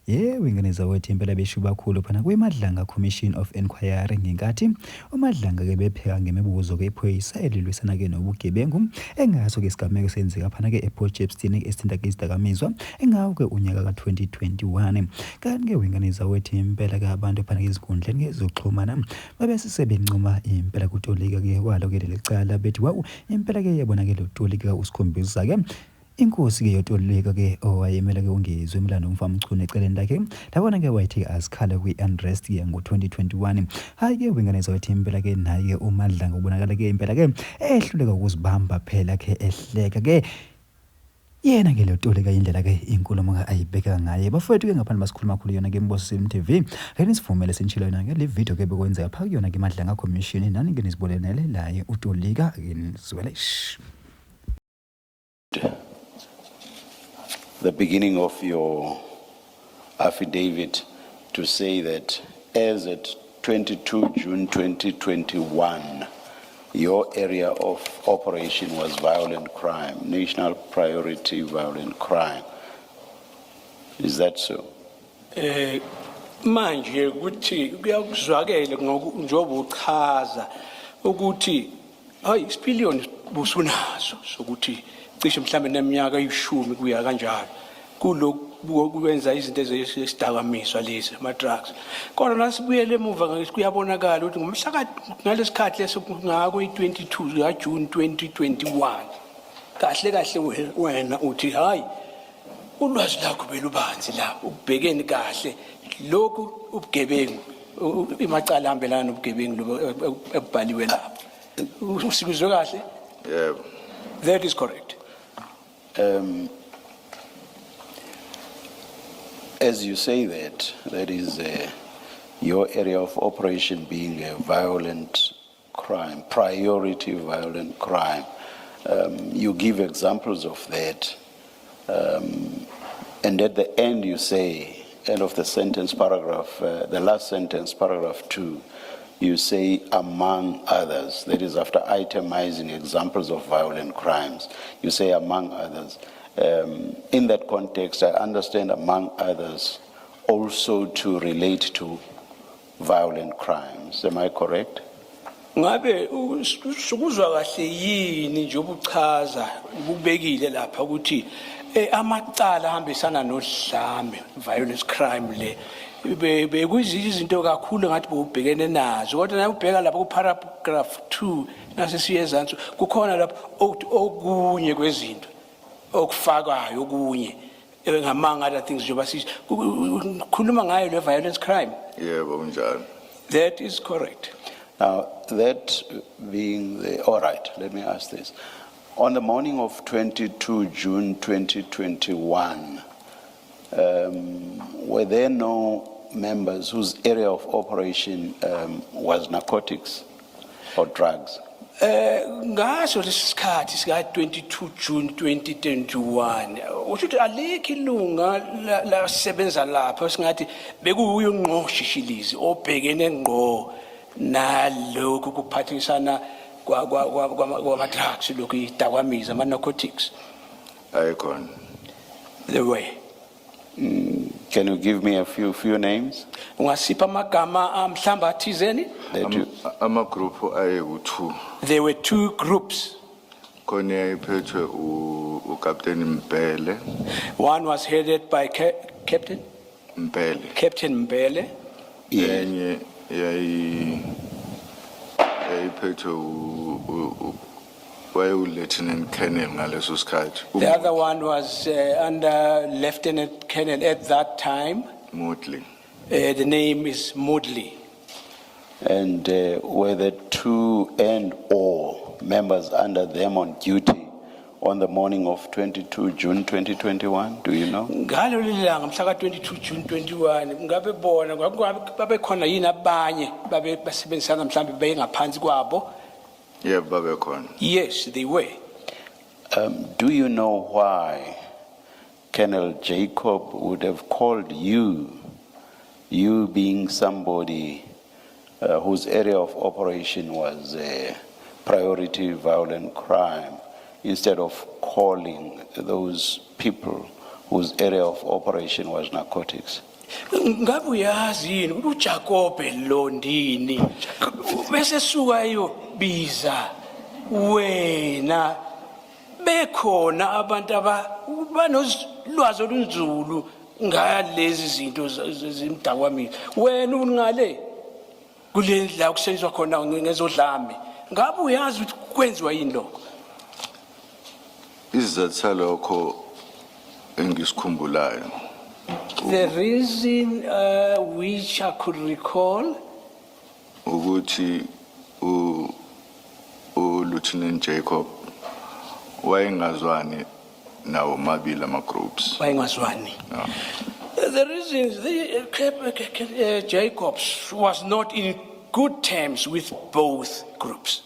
Yebo, ingane zakwethu impela beshuba kakhulu phana kwiMadlanga Commission of Enquiry ngenkathi uMadlanga-ke bepheka ngemibuzo-ke iphoyisa elilwisana-ke nobugebengu engaso-ke isigameko senzeka phana-ke ePort Shepstone esithinta-ke izidakamizwa engawo-ke unyaka ka-2021. Kanti-ke wengane zakwethu impela-ke abantu phana-ke ezinkundleni-ke zokuxhumana babe sebencoma impela kutolika-ke kwalo-ke leli cala bethi wawu impela-ke yabona-ke lo tolika usikhombisa-ke Inkosi-ke yotolika-ke owayemela-ke uNgizwe Mlando uMfamchunu eceleni lakhe labona-ke wayethi azikhale kwi-unrest-ke ngo-2021. Hhayi-ke wengane zakwethu impela-ke naye-ke uMadlanga ubonakala-ke impela-ke ehluleka ukuzibamba phela-ke ehleka-ke yena ke lo tolika indlela ke inkulumo ke ayibeka ngaye. Bafowethu ke ngaphandle basikhuluma kakhulu yona ke Mboso Sim TV, ake nisivumele sinishilo yona ke le video ke bekwenzeka phaka kuyona ke Madlanga Commission, nani ke nisibonele laye utolika ke nizwele. The beginning of your affidavit to say that as at 22 June 2021, your area of operation was violent crime, national priority violent crime. Is that so? Manje ukuthi kuyakuzwakele njengoba uchaza ukuthi hayi isipiliyoni busunaso sokuthi cishe mhlambe neminyaka eyishumi kuya kanjalo kulokhu kwenza izinto ezisidakamizwa lezi ama-drugs, kodwa nasibuyele emuva kuyabonakala ukuthi ngomhla ngalesikhathi leso ngako i-22 zikaJune 2021 kahle kahle wena uthi hayi ulwazi lakho belubanzi la ukubhekeni kahle lokhu ubugebengu imacala ahambelana nobugebengu lobu ebubhaliwe lapho. Usikuzwe kahle? Yebo. That is correct. As you say that, that is your area of operation being a violent crime, priority violent crime. You give examples of that. And at the end you say, end of the sentence paragraph, the last sentence, paragraph 2, you say "among others." That is after itemizing examples of violent crimes. You say "among others." In that context, I understand "among others" also to relate to violent crimes. Am I correct? Ngabe usukuzwa kahle yini nje ubuchaza ububekile lapha ukuthi amacala ahambisana nodlame, violence crime le, bekuyizinto izinto kakhulu ngathi bubhekene nazo, kodwa naye ubheka lapha ku paragraph 2 nasesiye ezansi kukhona lapho okuthi okunye kwezinto okufakayo okunye among other things njengoba sikhuluma ngayo le violence crime? Yebo, kunjalo. That is correct. Now, that being the, all right, let me ask this. On the morning of 22 June 2021, were there no members whose area of operation was narcotics or drugs? Ngaso lesikhathi sika 22 June 2021 usho ukuthi alikho ilunga lasebenza lapha singathi bekuuye ngqo shishilizi obhekene ngqo nalokhu kuphathisana kwama drugs, lokhu idakwamiza, ama narcotics? Ayikhona. The way Can you give me a few names? Ungasipha amagama mhlamba athizeni? That you, Ama-group ayeku-2. There were two groups. Khona yayiphethwe uCaptain Mbele. One was headed by Captain Mbele. Captain Mbele. Enye yayiphethwe wayewu-Lieutenant Colonel ngaleso sikhathi. The other one was under Lieutenant Colonel at that time. Moodley. The name is Moodley. And were the two and or members under them on duty on the morning of 22 June 2021? Do you know? Ngalo leli langa mhla ka-22 June 21 ngabe bona ngabe babe khona yini abanye babe basebenzisana mhlambe bengaphansi kwabo? Yebo, babekhona. Yes, they were. Do you know why Colonel Jacob would have called you, you being somebody whose area of operation was priority violent crime, instead of calling those people whose area of operation was narcotics? Ngabe uyazi yini ukuthi uJakobe Londini bese suka eyobiza wena, bekhona abantu aba banolwazi olunzulu ngalezi zinto zemdakwamizwa, wena ungale kule ndlela kusetshenziswa khona ngezodlame, ngabe uyazi ukuthi kwenziwa yini lokho? Isizathu salokho engisikhumbulayo The reason which I could recall ukuthi u Lieutenant Jacob wayengazwani nawo mabili ama groups. Wayengazwani. Yeah. The reason the Jacobs was not in good terms with both groups.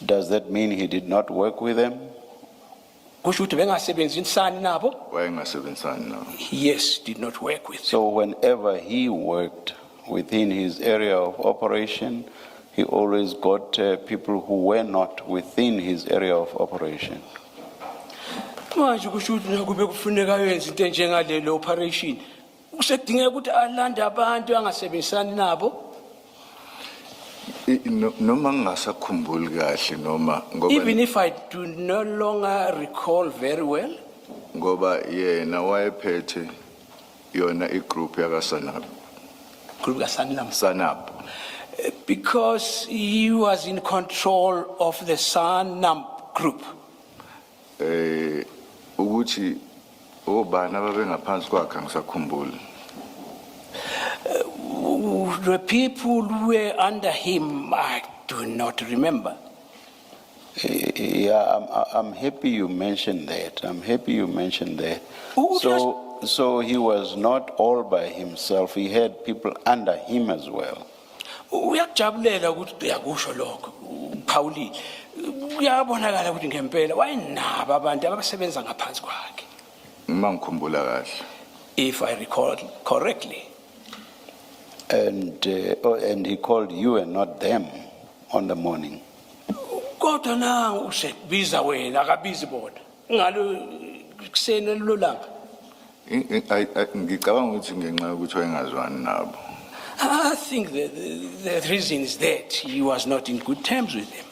Does that mean he did not work with them? Kusho ukuthi bengasebenzisani nabo? Wayengasebenzisani nawo. Yes, did not work with them. So whenever he worked within his area of operation, he always got people who were not within his area of operation. Manje kusho ukuthi nakube kufuneka yenze into enjengalelo operation, kusedingeka ukuthi alande abantu angasebenzisani nabo. Noma ngingasakhumbuli kahle noma ngoba Even if I do no longer recall very well, ngoba yena wayephethe yona igroup yaka Sanab. Group kaSanlam. Sanab. Because he was in control of the Sanam group. Ukuthi obani ababengaphansi kwakhe angisakhumbuli. The people who were under him, I do not remember. Yeah, I'm happy you mentioned that. I'm happy you mentioned that. Ooh, So he was not all by himself. He had people under him as well. Uyakujabulela ukuthi uyakusho lokho, uphawulile. Uyabonakala ukuthi ngempela wayenabo abantu abasebenza ngaphansi kwakhe. Uma ngikhumbula kahle. If I recall correctly. Oh, and he called you and not them on the morning. Kodwa nangu usebiza wena, akabizi bona. Ngalo kuseni lelo langa. Ngicabanga ukuthi ngenxa yokuthi wayengazwani nabo. I think the reason is that he was not in good terms with them.